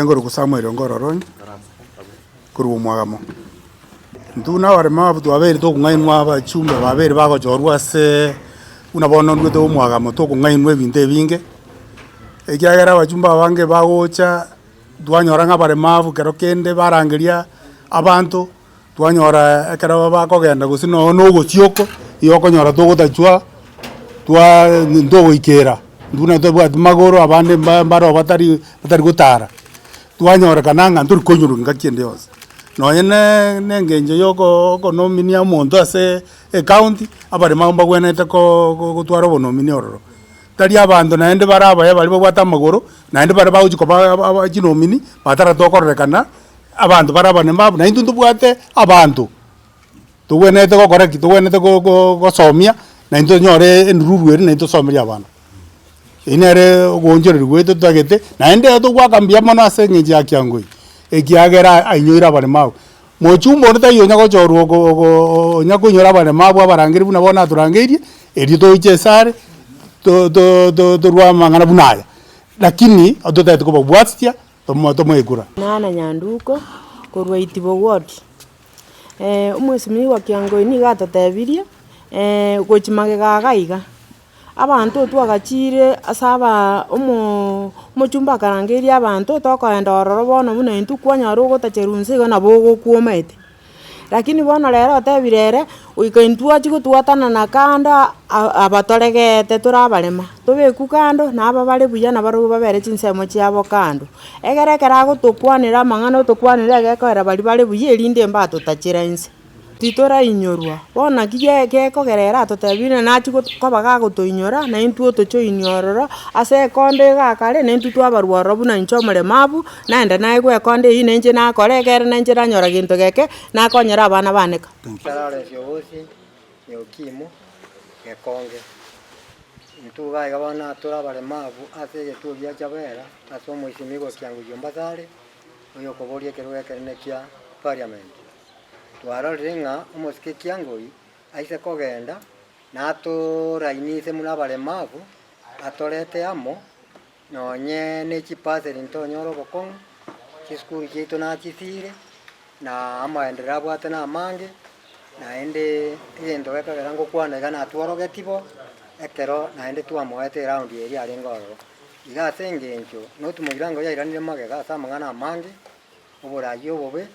Nkorokwa Samuel Ongororoni, korwa omwagamo. Intwe buna abaremabu twabeire tokong'ainwa abachumbe babeire bagochorwa ase buna bono ndwete omwagamo tokong'ainwa ebinto ebinge, ekiagera abachumbe abange bagocha twanyora ng'a abaremabu kero kende barangeria abanto, twanyora ekero bakogenda gose nonye na ogosioko, igo okonyora togotachwa twa ntogoikera, buna tobwati magoro abande mba mbaro batari batari gotara, twanyorekana ng'a ntori koinyora ngaki ende yonsi. Nonye na na eng'encho ya oko okonominia omonto ase ecounty, abaremao mbagwenerete ko gotwara obonomini ororo. Tari abanto naende bare abaya baria babwate amagoro, naende baria bagochi koba aba aba chinomini, bataratokorekana. Abanto bare abanemabu, na intwe ntobwate abanto togwenerete gokora ki? Togwenerete go- go gosomia, na intwe tonyore endururu eria naintwe tosomerie abana. Eyio nere ogoonchoreria gwaito totagete, naende togoaka mbuya mono ase eng'encho ya kiango eye, ekiagera ainyoire abaremabu. Mochumba onde taiyo onya gochorwa oko oko onya koinyora abaremabu abarangeri buna bono atorangeirie, erio toiche ase are, to- to- to torwe amang'ana buna aya. Lakini ototagete kobabwatitia. Tomoe ekura. Nana Nyanduko, korwa Itibo Ward. Omwesimigwa Kiangoi nigo atotebirie, gochia magega iga iga, abanto twagachire ase aba omo omochumba akarangeirie abanto tokoenda ororo bono buna intwe kwanyora ogotacherwa inse igo nabo ogokwa omaete. Lakini bono rero otebire ere, goika intwe achie gotwatanana kando abatoregete tore abarema, tobekwe kando na aba bare buya nabarobwo babere chinsemo chiabo kando. Egere ekero agotokwanera amang'ana otokwanere egekoera baria bare buya erinde mbatotachera inse. Titorainyorwa, bono naki ge gekogera ere atotebire ng'a nachie got koba gagotoinyora, na intwe otochoinie ororo, ase ekonda iga kare, na intwe twabarwa ororo buna inche omoremabu, Naende naegwe ekonda eyio nainche nakore, ekere nainche nanyora gento geke, nakonyera abana bane ka. Lawrence Obosi, Nyaukimo, Gekonge. Intwe iga iga bono tore abaremabu ase egetuo gia Chabera ase omoisimigwa Kiangu Ombasare, oyokoboria ekerogo ekenene kia Parliament. Twarorire ng'a omosike Kiangoi aise kogenda natorainise buna abaremabu, atorete amo. Nonye ne chipaseri ntonyore obokong'u, chisukuru chiaito nachisiire, na amaenderero abwate namange, naende egento gekogera ngokwana iga natworogetie bo, ekero naende twamoete eround eria arenge ororo. Iga ase eng'encho notumogira ng'a oyairanire magega ase amang'ana amange, oborayi obobe,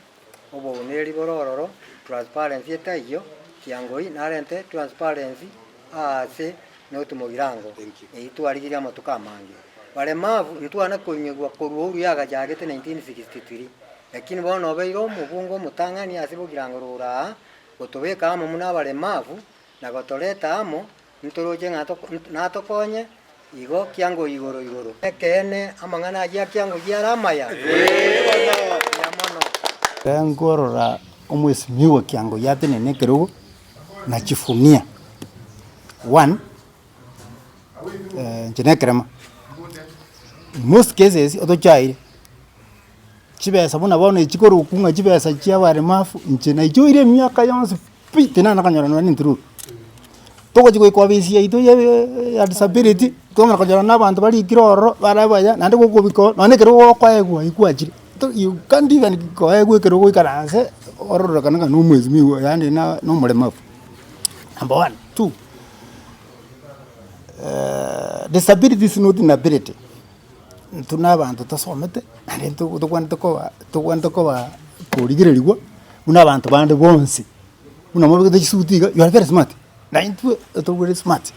obouneri bore ororo, transparency etaiyo, kiangoi narente transparency aase notumogirango, eyio twarigirie amatuko amange. Baremavu ntwana koinyegwa korwa Uhuru yagachagete 1963, lakini bono obeire omobunge omotang'ani ase bogirango rore aa, gotobeka amo buna abaremavu na gotoreta amo ntoroche ng'a natokonye igo kiangoi igoro igoro. Ekeene amang'ana ayio a kiangoi are amaya? Mbuya mono. Nkorora omwesimigwa kiangoi atenene ekerogo nachifunia one, inche nekerema, in most cases otochaire, chibesa buna bono echi korokwa ng'a chibesa chia abaremafu inche naichoire emiaka yonsi pi, tinana konyora nonye na entururu. Togochi goika ofisi yaito ya ya disability, twamanya konyora na abanto barikire ororo bare abaya, naende gokobika oo nonye ekero gokoegwa ikwachire, to you can't even koegwa ekero ogoikaranse ororekane ng'a nomwesimigwa yaani na na omoremabu. Number one, two, disability is not inability, intwe na abanto tosomete naende nto tobwenerete koba tobwenerete koba korigereriwa buna abanto bande bonsi. Buna mobegete chisuti iga, you are very smart, na intwe tobwere smart.